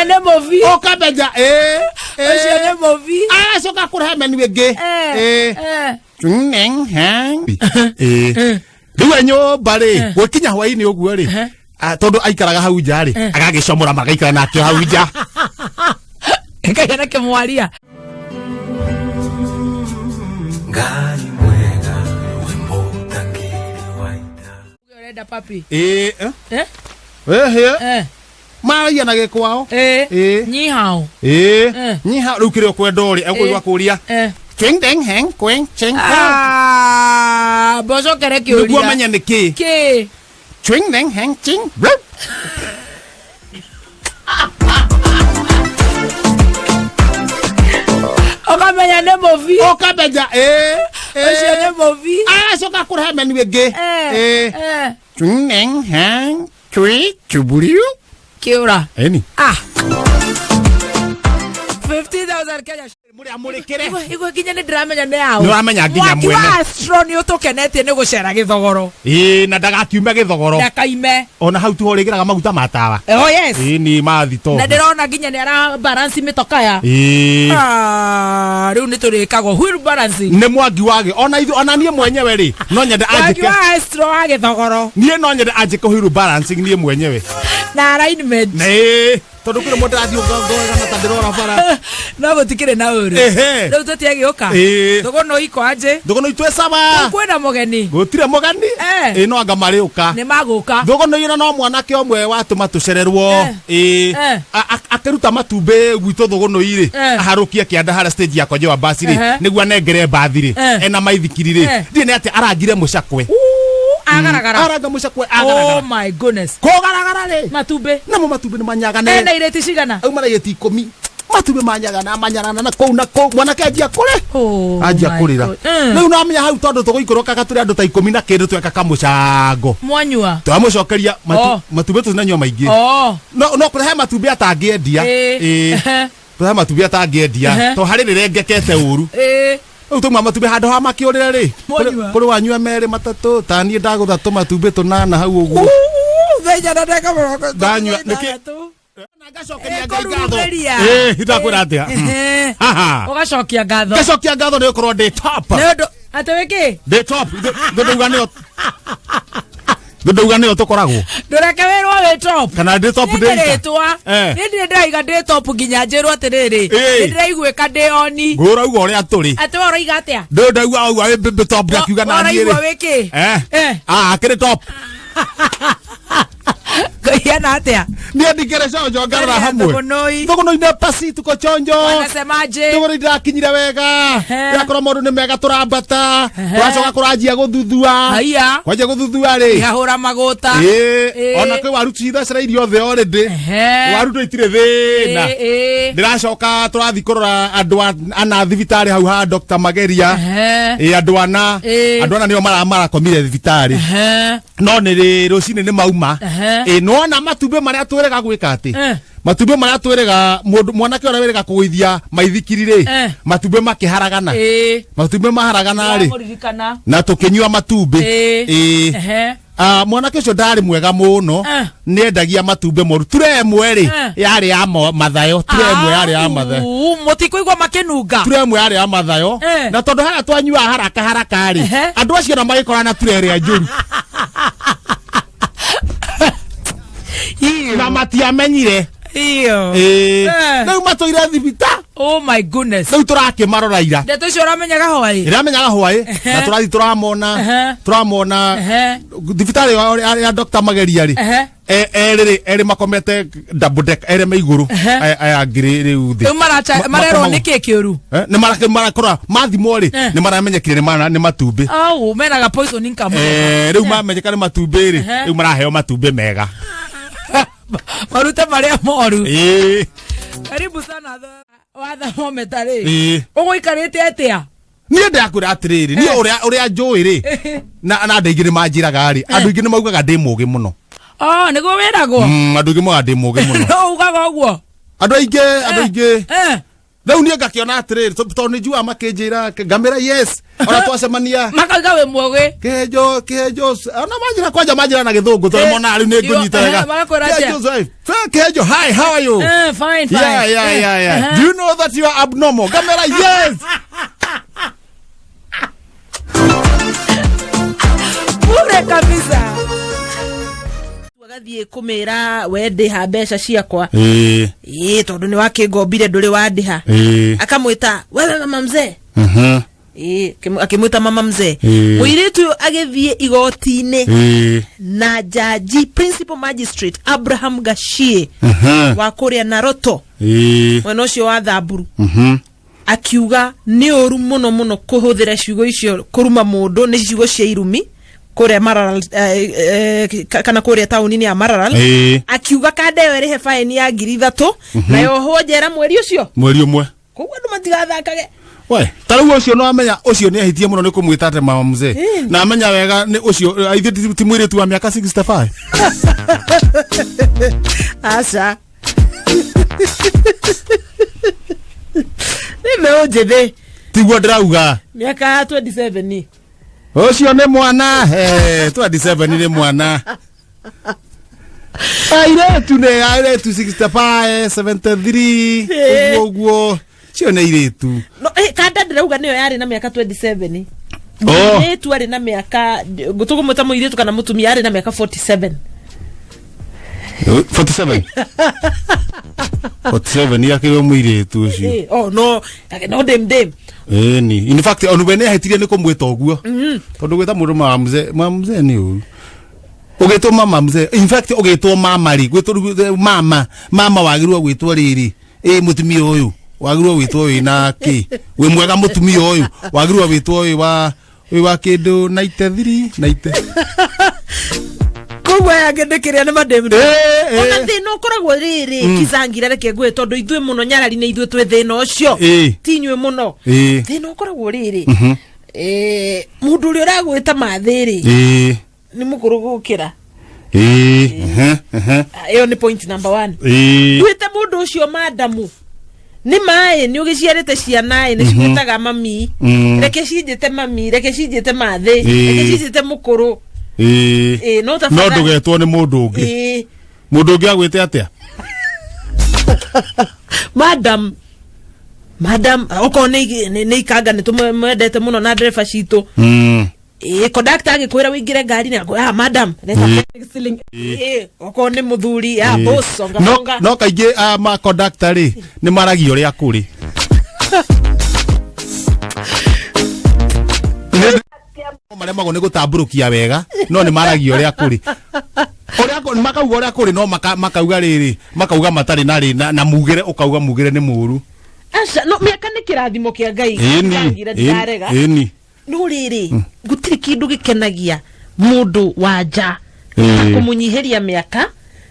Ũkamenya nĩ mũbi. Ũkamenya ĩĩ. Ũcio nĩ mũbi. Agacoka kũrehe menu ĩngĩ. Eh, Ĩĩ. eh. Ĩĩ. Rĩu e nyũmba rĩ, gũkinya hwainĩ ũguo rĩ, tondũ aikaraga hau nja rĩ, agagĩcomora magaikara nake hau nja. Ngai na kĩmwaria. Ngai mwega we mũtangĩri wa ita. Ũrenda papi. Ĩĩ. Eh? Eh? Ĩhĩ. Eh. Maragia na gĩkwao. Eh. Ĩĩ. Nyihao. Ĩĩ. Eh. Nyiha rĩu kĩrĩa ũkwenda ũrĩ, ekũigua kũria. Eh. Ching deng heng kweng ching. Ah, mbocokere Nĩguo kĩũria. menye nĩ kĩ. Kĩ? Ching deng heng ching. Blub. Ũkamenya nĩ mũbi. Ũkamenya ĩĩ. Ũcio nĩ mũbi. Agacoka kũrehe menu ĩngĩ. Eh. Ĩĩ. Eh. Ching deng heng chui chuburiu. Kĩũra. Ĩni. Ah. 50,000 Kenya. Mũrĩa mũrĩkĩre. Igwe nginya nĩ ndĩramenya nĩ yaũ. Nĩ ũramenya nginya Mwaki mwene. wa Astro nĩ ũtũkenetie nĩ gũcera gĩthogoro. Ĩĩ na ndagakiume gĩthogoro. Ndakaime. Ona hau tiho ũrĩgĩraga maguta ma tawa. Oh yes. Ĩĩ ni mathito. Na ndĩrona nginya nĩ ara balance mĩtokaya. Ĩĩ. Ah, rĩu nĩ tũrĩkagwo wheel balancing. Nĩ mwangi wage ona ithu ona niĩ mwenyewe rĩ no nyende Mwaki anjĩke wa Astro wa gĩthogoro niĩ no nyende anjĩke wheel balancing niĩ mwenyewe. na alignment. Na ĩĩ tondũ kwĩ rĩmwe ndĩrathiĩ ngoragana ta ndĩrora bara. No gũtikĩrĩ na ũru. Ehe. Rĩu tũtiagĩũka. Ĩĩ. Thũgũnũ ikwanje. Thũgũnũ itwĩ sawa. Kwĩna mũgeni. Gũtirĩ mũgeni. Eh. Ĩĩ no anga marĩũka. Nĩ magũka. Thũgũnũ ĩno no mwanake ũmwe watũma tũcererwo. Eh. Ĩĩ. Eh. Akĩruta matumbĩ gwitũ thũgũnũ irĩ. Eh. Aharũkie kĩanda harĩa stage ya Konjewa basi rĩ. Ehe. Nĩguo anengere mbathi rĩ. Eh. Ena maithikiri rĩ. Eh. Ndiĩ nĩ atĩ arangire mũcakwe. Agaragara. Aranga mũcakwe Oh agaragara. my goodness. Kũgaragara rĩ. Matumbĩ. Namo matumbĩ nĩ manyagane. Ena irĩti cigana? Auma na irĩti ikũmi. Matumbĩ manyagana manyarana na kũu na kũu. Mwanake anjia kũrĩ. Oh Anjia my kũrĩra. God. Mm. Rĩu namenya hau tondũ tũgũikũrũkaga tũrĩ andũ ta ikũmi na kĩndũ tweka kamũcango. Mwanyua. Twamũcokeria Oh. matumbĩ tũtinanyua maingĩ. Oh. No no kũrehe matumbĩ atangĩendia. Ĩĩ. Ĩĩ. Ehe. Kũrehe matumbĩ atangĩendia. Ehe. To harĩ rĩrengekete ũru. Ĩĩ. Rĩu tũmwe matumbĩ handũ ha makĩũrĩre rĩ. Mwanyua. Kũrĩ wanyua merĩ matatũ ta niĩ ndagũtha tũmatumbĩ tũnana hau ũguo. Thenya na ndagĩka mĩrongo ĩtatũ Ndanyua, na nĩkĩ? ithathatũ. Ngacokeria Ngai ngatho. Kũrurumĩria. Ĩĩ, ndakwĩra atĩa. Ehe. Haha. Ũgacokia ngatho. Ngacokia ngatho nĩ gũkorwo ndĩ top. Nĩ ũndũ atĩ wĩkĩ? Ndĩ top. Thĩ ndauga nĩyo Thĩ ndauga nĩyo tũkoragwo. Ndũreke wĩrwo wĩ top. Kana ndĩ top Niĩ ndĩ ita. rĩtwa. Eh. Niĩ ndirĩ ndĩraiga ndĩ top nginya njĩrwo atĩrĩrĩ. Ĩĩ. Nĩ ndĩraiguĩka ndĩ oni. Ngũrauga ũrĩa tũrĩ. Atĩ we ũroiga atĩa? Ndĩ ndauga ũguo wĩ mbĩmbĩ top ngakiuga na niĩ Ũraigua rĩ. wĩkĩ? Eh. Eh. Ah, akĩrĩ top. Kũhiana atĩa? Niĩ ndikĩrĩ conjo ngarora hamwe. Thũgũnũi. Thũgũnũi nĩ pasi tuko chonjo. Wanasemaje? Thũgũnũi ndĩrakinyire wega. Ehe. Yakorwo maũndũ nĩ mega tũrambata. Ehe. Tũracoka kũranjia gũthuthua. Haiya. Kwanjia gũthuthua rĩ. Ihahũra magũta. Ĩĩ. Ĩĩ. Ona kwĩ waru cithecereirio thĩ already. Ehe. Waru ndũ itirĩ thĩna. Ĩĩ, ĩĩ. Ndĩracoka tũrathiĩ kũrora andũ ana thibitarĩ hau ha Dr. Mageria. Ehe. Ĩĩ andũ ana. Ĩĩ. Andũ ana nĩo marakomire thibitarĩ. Ehe. No nĩ rĩ rũcinĩ nĩ mauma. Ehe. Ĩĩ nĩwona matumbĩ marĩa twĩrĩga gwĩka atĩ. Eh. Matumbĩ marĩa twĩrĩga mũndũ mwanake ũrĩa wĩrĩga kũgũithia maithikiri rĩ. Eh. Matumbĩ makĩharagana. Ĩĩ. Matumbĩ maharagana rĩ. Ndĩramũririkana. Na tũkĩnyua matumbĩ. Ĩĩ. Ĩĩ. Ehe. Ah, mwanake ũcio ndarĩ mwega mũno Eh. nĩendagia matumbĩ moru ture ĩmwe rĩ Eh. yarĩ ya mathayo ture ĩmwe yarĩ ya mathayo Au, mũtikũigua makĩnunga. ture ĩmwe yarĩ ya mathayo Eh. na tondũ harĩa twanyuaga haraka haraka rĩ Ehe. andũ acio ona magĩkora na ture ĩrĩa njũru Iyo. na matiamenyire Iyo. Ĩĩ. Eh. rĩu matũire thibita Oh my goodness. rĩu tũrakĩmarora ira Ndeto icio ũramenyaga hwaĩ. ĩramenyaga hwaĩ na tũrathiĩ tũramona Ehe. tũramona Ehe. thibitarĩ ya Dr. Mageria rĩ Ehe. Erĩ rĩ erĩ makomete double deck erĩ me igũrũ Ehe. aya angĩ rĩ rĩu thĩ Rĩu maracha marerwo makomagwo. nĩkĩ kĩũru. Eh, nĩ marakora mathimwo rĩ Eh. nĩ maramenyekire nĩ matumbĩ Au, menaga poisoning kamwe. Eh, rĩu mamenyeka nĩ matumbĩ rĩ Ehe. rĩu maraheo matumbĩ mega Marute marĩa moru. Ĩĩ, Karibu sana wa thermometer rĩ. ĩĩ. Ũgũikarĩte atĩa? Niĩ ndakwĩra atĩrĩrĩ niĩ ũrĩa njũĩ rĩ na andũ aingĩ nĩ manjĩraga rĩ andũ aingĩ nĩ maugaga ndĩ mũgĩ mũno. Oh, nĩguo wĩragwo. Andũ aingĩ maugaga ndĩ mũgĩ mũno. No ugaga ũguo. Andũ aingĩ andũ aingĩ Eh. Rĩu niĩ ngakĩona atĩrĩrĩ, tondũ nĩ njuaga makĩnjĩra ngamĩra yes, ona twacemania Makauga wĩ mũgĩ. Kĩhenjo, kĩhenjo, ona manjĩra kwanja manjĩra na gĩthũngũ tondũ monaga rĩu nĩ ngũnyita wega. Magakwĩra atĩa? Kĩhenjo, sorry. Kĩhenjo, hi, how are you? Fine, fine. Yeah. Do you know that you are abnormal? Ngamĩra yes. Bure kabisa. Agathiĩ kũmĩra we ndĩha mbeca ciakwa. Ĩĩ, tondũ nĩ wakĩngombire ndũrĩ wandĩha. Akamwĩta wewe mama mzee. Ĩĩ, akĩmwĩta mama mzee. Mũirĩtu ũyũ agĩthiĩ igoti-inĩ na jaji principal magistrate Abraham Gashie wa kũrĩa Naroto, mwena ũcio wa Thamburu, akiuga nĩ ũru mũno mũno kũhũthĩra ciugo icio kũruma mũndũ, nĩ ciugo cia irumi kũrĩa Maralal, kana kũrĩa taũni-inĩ ya Maralal. Akiuga kanda ĩyo ĩrĩhe faini ya 3,000 na yohwo njera mweri ũcio. Mweri ũmwe. Koguo andũ matigathakage. We, ta rĩu ũcio no amenya ũcio nĩ ahĩtie mũno nĩ kũmwĩta atĩ mama mzee. Na amenya wega nĩ ũcio ithuĩ ti mũirĩtu wa mĩaka 65. Aca, nĩ mbeũ njĩthĩ. Tiguo ndĩrauga. Mĩaka ya 27. Ũcio nĩ mwana, 27 nĩ mwana. Airĩtu nĩ airĩtu 65, 73, ũguo ũguo. Cio nĩ airĩtu. No, kanda ndĩrauga nĩyo yarĩ na mĩaka 27. Oh. Mũirĩtu arĩ na mĩaka, tũkũmwĩta mũirĩtu kana mũtumia, arĩ na mĩaka 47. 47. 47 akĩrĩ mũirĩtu ũcio. Oh no, no dem dem. Ĩni. In fact, onu we nĩ ahĩtirie nĩ kũmwĩta ũguo. Tondũ gwĩta mũndũ mama mzee, mama mzee nĩ ũru. Ũgĩtwo mama mzee, in fact ũgĩtwo mama rĩ, gwĩtwo mama, mama wagĩrĩirwo gwĩtwo rĩrĩ, ĩ mũtumia ũyũ, wagĩrĩirwo gwĩtwo wĩna kĩ? Wĩ mwega mũtumia ũyũ, wagĩrĩirwo gwĩtwo wĩ wa kĩndũ 93, 90. Koguo aya angĩ ndĩkĩrĩa nĩ madem. Ona thĩna ũkoragwo rĩrĩ, kizangira, reke ngwĩre, tondũ ithuĩ mũno nyarari nĩ ithuĩ twĩ thĩna ũcio, ti inyuĩ mũno. Thĩna ũkoragwo rĩrĩ, mũndũ ũrĩa ũragwĩta mathĩ rĩ, nĩ mũkũrũ gũkĩra. Ĩyo nĩ point number one. Wĩte mũndũ ũcio madamu nĩ maĩ nĩ ũgĩciarĩte ciana ĩ nĩ cigwĩtaga mami. Reke cinjĩte mami, reke cinjĩte mathĩ, reke cinjĩte mũkũrũ. No No tafadhali. ndũgetwo nĩ mũndũ ũngĩ. Mũndũ ũngĩ agwĩte atĩa? Madam, madam, okorwo nĩ ikanga nĩ tũmwendete mũno na ndereba citũ. Conductor agĩkwĩra wĩingĩre ngari nĩ akwĩra, "Ah, madam, leta ceiling." Okorwo nĩ mũthuri, ah, boss, songa, No, songa. no kaingĩ ma conductor rĩ nĩ maragia ũrĩa kũrĩ. Maremagwo nĩ gũtambũrũkia wega no nĩ maragia ũrĩa kũrĩ, ũrĩa makauga ũrĩa kũrĩ, no makauga rĩrĩ, makauga matarĩ na rĩ na mugĩre, ũkauga mugĩre nĩ mũru. Aca, no mĩaka nĩ kĩrathimo kĩa Ngai. Ngira ndirarega. No rĩrĩ, gũtirĩ kĩndũ gĩkenagia mũndũ wa nja ta kũmũnyihĩria mĩaka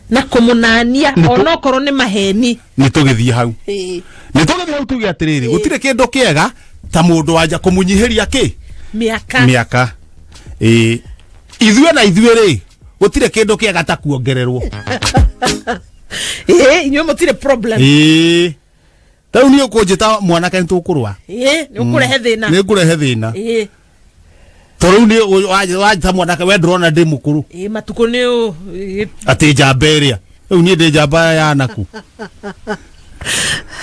na kũmũnania onokorwo nĩ maheni. Nĩ tũgĩthiĩ hau. Nĩ tũgĩthiĩ hau tuge atĩrĩrĩ, gũtirĩ kĩndũ kĩega ta mũndũ wa nja kũmũnyihĩria kĩ? Mĩaka. Mĩaka. Ithuĩ na ithuĩ rĩ, gũtirĩ kĩndũ kĩega ta kuongererwo. Inyuĩ mũtirĩ problem. Ta rĩu niĩ ũkũnjĩta mwanake nĩ tũkũrũa. Nĩ ũkũrehe thĩna. Nĩ ngũrehe thĩna. Tondũ rĩu nĩ wanjĩta mwanake, we ndũrona ndĩ mũkũrũ? Matukũ nĩ ũ Atĩ njamba ĩrĩa rĩu niĩ ndĩ njamba ya naku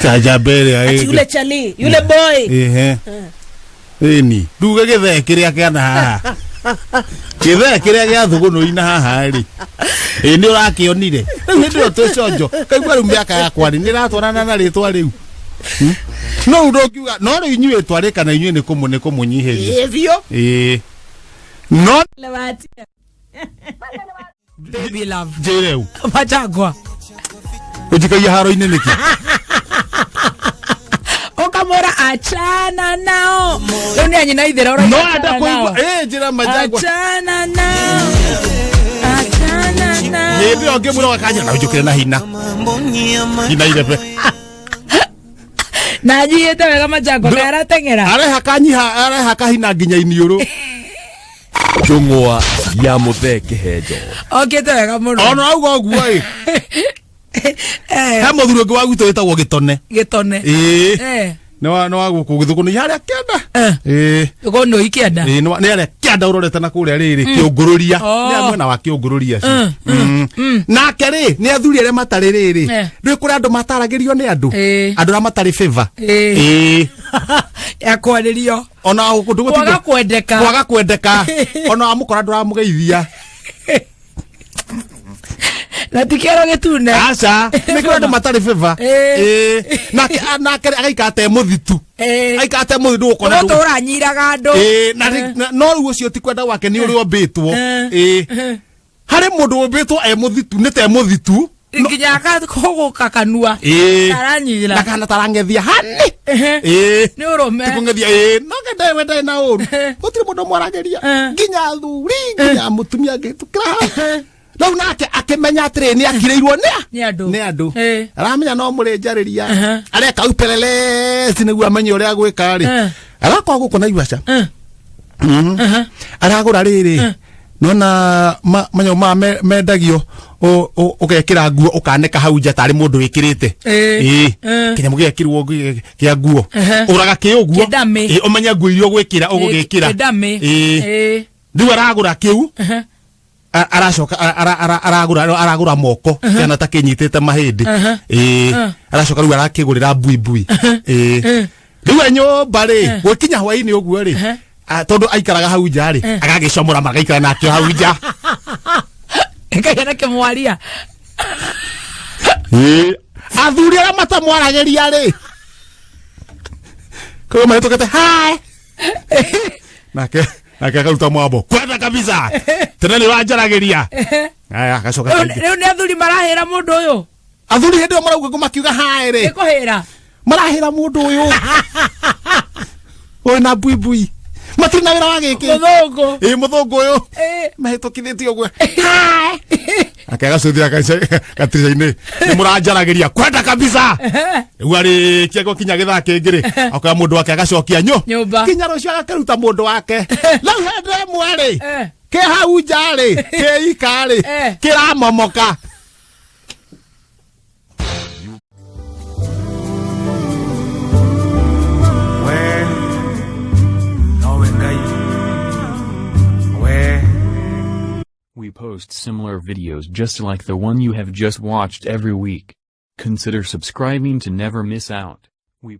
ta njamba ĩrĩa Ati yule chali, yule boy. Ehe, ĩni nduge gĩthee kĩrĩa kĩana haha, gĩthee kĩrĩa gĩa thũgũnũ-inĩ haha rĩ, ĩ nĩ ũrakĩonire rĩu hĩndĩ ĩyo twĩ conjo kaigua rĩu mĩaka yakwa rĩ nĩ ĩratwarana na rĩtwa rĩu. No rĩu ndũngiuga no rĩu inyuĩ twarĩka na inyuĩ nĩ kũmũnyihĩria. Biũ. Ĩĩ, no Baby love. Njĩre u Machagwa. Ũnjikagia haro-inĩ nĩkĩ? Ukamwĩra achana nao. Rĩu nĩ anyina ithera. No enda kũigua ĩ njĩra Majangwa. Achana nao. Achana nao. Hĩndĩ ĩyo ngĩmwĩra wakanja na ũnjũkĩre na hina hina irebe. Na nyihĩte wega Machagwa Ndũ- karateng'era. Arehaka nyiha, arehaka hina nginya iniũrũ. Njũng'wa ya Mũthee Kĩhenjo. Okĩte wega mũno. Ona auga ũguo ĩ. He mũthuri ũngĩ wa gwitũ wĩtagwo Gĩtone. Gĩtone. Ĩĩ. Eh. Nĩ wa gũkũ gĩthũkũ nĩ harĩa kĩanda. Eh. Ĩĩ. Ũkorwo nĩ ũikĩenda. Ĩĩ, nĩ harĩa kĩanda ũrorete na kũrĩa rĩrĩ kĩũngũrũria. Oh. Nĩ mwena wa kĩũngũrũria cio. Nake rĩ nĩ athuri arĩa matarĩ rĩrĩ. Eh. Ndũĩ kũrĩ andũ mataragĩrio nĩ andũ. Ĩĩ. Andũ arĩa matarĩ favor. Ĩĩ. Ĩĩ. Ya kwarĩrio. Ona kũndũ Kwaga kwendeka. Kwaga kwendeka. Ona wamũkora ndũramũgeithia. Na ti kĩero gĩtune. Aca, nĩ kũrĩ andũ matarĩ favor. Ĩĩ. Ĩĩ. Nake nake agaikara te mũthitu. Eh. Aikara te mũthitu ndũgũkona. Ũgũtũra nyiraga andũ. Ĩĩ, na no rĩu ũcio ti kwenda gwake nĩ ũrĩa ũmbĩtwo. Eh. Ĩĩ. Harĩ mũndũ ũmbĩtwo e mũthitu nĩ te mũthitu. Nginya akahũgũka kanua. Ĩĩ. Taranyira. Na kana tarang'ethia hani. Ehe. Ĩĩ. Nĩ ũrũme. Ti kũng'ethia ĩĩ no kende we ndarĩ na ũru. Eh. Gũtirĩ mũndũ mwaragĩria. Eh. Nginya athuri nginya mũtumia angĩtukĩra hau. Rĩu nake akĩmenya atĩrĩ nĩ akirĩirwo nĩ a? Nĩ andũ. Nĩ andũ. Eh. Aramenya no mũrĩnjarĩria. Uh-huh. Areka upelelezi nĩguo amenye ũrĩa agwĩka rĩ. Eh. Arakorwo gũkũ Naivasha. Eh. Aragũra rĩrĩ nona manyamũ maya mendagio ũgekĩra nguo ũkanĩka hau nja tarĩ mũndũ wĩkĩrĩte. Ĩĩ. Ĩĩ. Eh. Kĩnyamũ gĩekĩrwo kĩa nguo. Ehe. Ũraga kĩ ũguo. Kĩndamĩ. Ĩĩ, ũmenye nguo iria ũgwĩkĩra ũgũgĩkĩra. Kĩndamĩ. Ĩĩ. Ĩĩ. Rĩu aragũra kĩu Ehe. Aracoka aragũra moko kĩana ta kĩnyitĩte mahĩndĩ. Uh-huh. Ĩĩ. Uh. Aracoka rĩu arakĩgũrĩra mbuibui. Ĩĩ. Rĩu e nyũmba rĩ gũkinya hwaĩ-inĩ ũguo rĩ Uh-huh. tondũ aikaraga hau nja rĩ agagĩcomora magaikara nakĩo hau nja. Kagĩa na kĩmwaria. Ĩĩ. Athuri arĩa matamwaragĩria rĩ koguo mahĩtũkĩte hi nake akaruta mwambo kwenda kabisa tene nĩ wanjaragĩria. Aya agacoka Rĩu kaingĩ. rĩu nĩ athuri marahĩra mũndũ ũyũ. Athuri hĩndĩ ĩyo marauga makiuga hi rĩ Nĩ kũhĩra. marahĩra mũndũ ũyũ ũyũ na mbuibui matirĩ na wĩra wa gĩkĩ. Mũthũngũ. Ĩĩ mũthũngũ ũyũ Ĩĩ. mahĩtũkithĩtie ũguo ake agacũthia gatirica-inĩ nĩ mũranjaragĩria kwenda kabisa. Rĩu arĩkia gũkinya gĩthaa kĩngĩ rĩ akoya mũndũ wake agacokia Nyũmba. nginya rũciũ agakĩruta mũndũ wake. Rĩu hĩndĩ ĩmwe rĩ Eh. kĩ hau nja rĩ kĩ ika rĩ Eh. kĩramomoka. We nowe Ngai we. We post similar videos just like the one you have just watched every week. Consider subscribing to never miss out. We